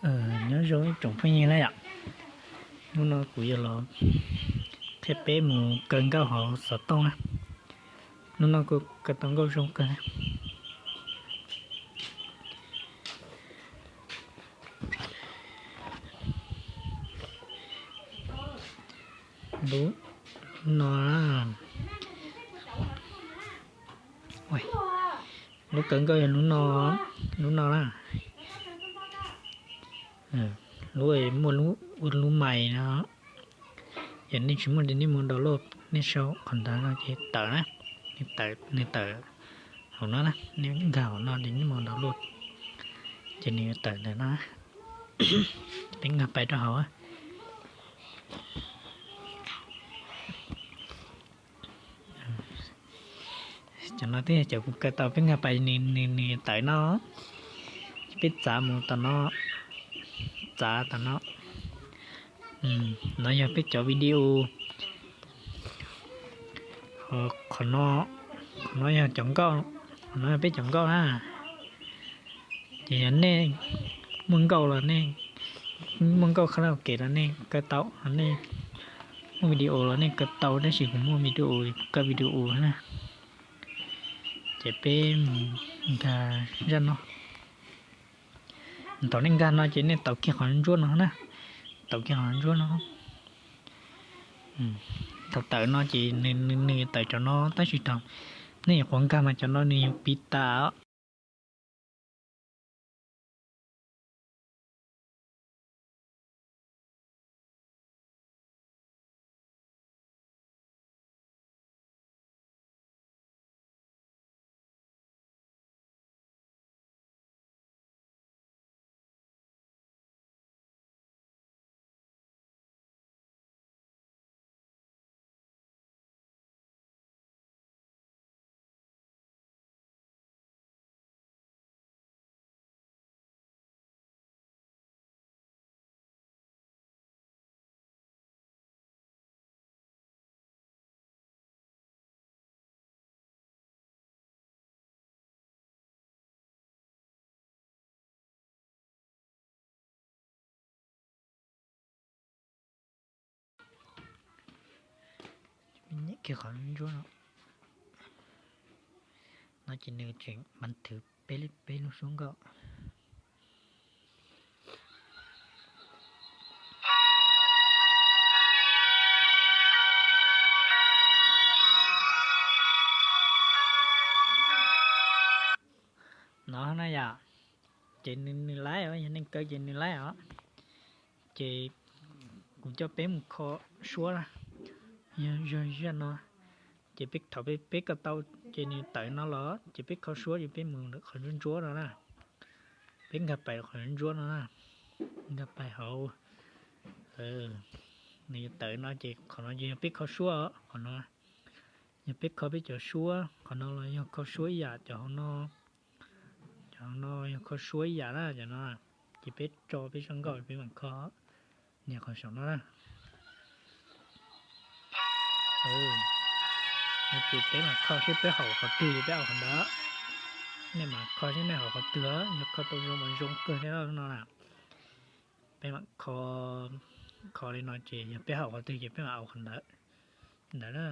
Nyob zoo ib tsoom phooj ywg na yom, hnub no kuv yuav los qhia peb mus kaw nkauj hauv xov tooj na. Hnub no kuv kaw tau nkauj zoo kawg. Lub no, lub kaw nkauj yog lub no, lub no na. Lub muaj ua lub mais no. Yog nej tsis muaj ces nej mus download, nej sau qhov ntawd no ces tawm na, nws tawm hauv no na, nej nkag hauv no ces nej mus download ces nws yuav tawm ntawm no. Peb nkag pais rau hauv. Cov no twb yog cov kuv kaw tau, peb nkag pais nws, nws tawm no. Peb txav mus tom no, txav tom no. No yog peb cov video. Qhov no, qhov no yog cov nkauj, qhov no yog peb cov nkauj na. Ces yog nej muaj nkauj los nej, muaj nkauj karaoke los nej kaw tau, nej muaj video los nej kaw tau, tab sis kuv muaj video, kaw video na. Ces peb mus nkag zaj no. Thaum nej nkag no ces nej taus kiag qhov ntsuab no na, taus kiag qhov ntsuab no. Thaum tawm no ces nws, nws tawm cov no, tab sis thaum nej nyuam qhuav nkag mas cov no nws yog piv tas. Nyem kiag qhov ntsuab no, no ces nws tseem mas thwv peb, peb lub suab nkauj. No na yom, ces nws laib os, yog nej kaw ces nws laib os. Ces kuv coj peb mus kho suab, yog zaj no, ces peb thaum peb kaw tau ces nws tawm no los ces peb kho suab ces peb mus qhov ntsuab ntsuab no na. Peb nkag pais qhov ntsuab no na, nkag pais hauv, nws tawm no ces qhov no ces yog peb kho suab, qhov no yog peb kho peb cov suab, qhov no los yog kho suab ib yam, cov hauv no, cov hauv no yog kho suab ib yam na, cov no. Ces peb tso peb zaj nkauj peb mam kho, nias qhov saum no na. Ces peb mam kho seb peb haum qhov twg ces peb au qhov ntawd. Nej mam kho seb nej haum qhov twg, yog kho tau zoo mas zoo kawg thiab no na. Peb mam kho, kho li no ces yog peb haum qhov twg ces peb mam au qhov ntawd, ntawd na.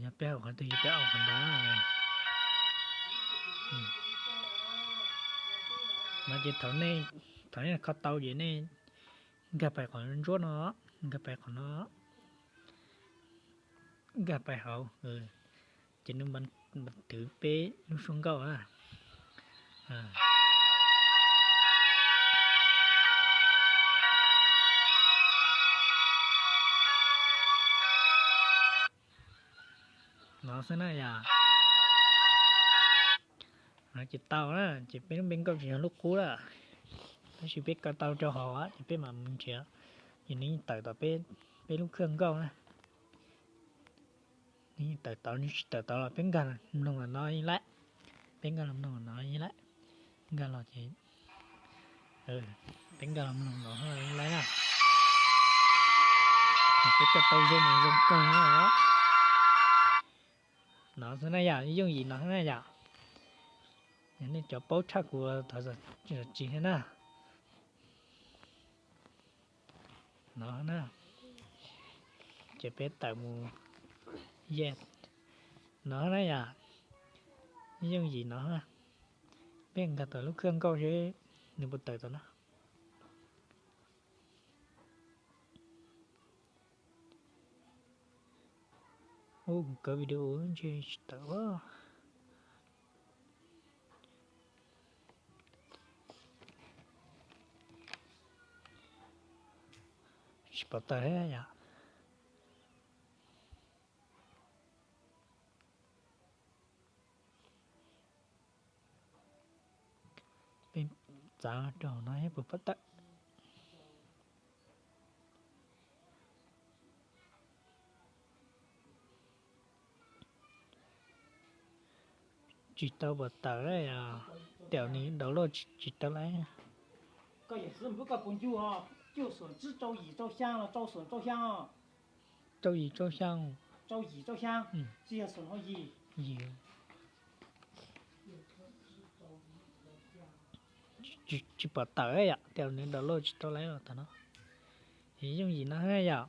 Yog peb haum qhov twg ces peb au qhov ntawd. No ces thaum nej kho tau ces nej nkag pais qhov ntsuab no, nkag pais qhov no, nkag pais hauv, ces nws mas twv peb lub suab nkauj na. No xwb na yom. No ces tau na, ces peb lub npe nkauj tsis yog lub qub lawm, tab sis peb kaw tau rau hauv ces peb mam mus nrhiav, ces nws yeej tawm tom peb lub khaj nkauj na. Nws yeej tawm tau, nws tsis tawm tau los peb nkag mloog los no yeej laib. Peb nkag los mloog los no yeej laib. Nkag los ces, peb nkag los mloog los yeej laib na. Peb kaw tau zoo mas zoo kawg na. No xwb na yom, yooj yim no na yom. Nej cov paub tshaj kuv thov zam txim thiab na. No na, ces peb tawm mus, yes, no na yom, yooj yim no. Peb nkag tom lub khaj nkauj seb nws puas tawm tom no. Ub, kuv kawv video ntshe tsis tawm. Tsis pom tawm thiab yom. Peb txav rau hauv no seb puas pom tawm. Tsis tau pom tawm, tias nws download tsis tau lawm. Koj yawm xwb, koj puas ncu, cuaj xuam tsib rau yim rau xyaa los rau xuam rau xyaa? Rau yim rau xyaa. Rau yim rau xyaa, tsis yog xuam hauv yim. Yim. Tsis pom tawm yom, tias nws download tsis tau lawm tam no. Yooj yim no yom.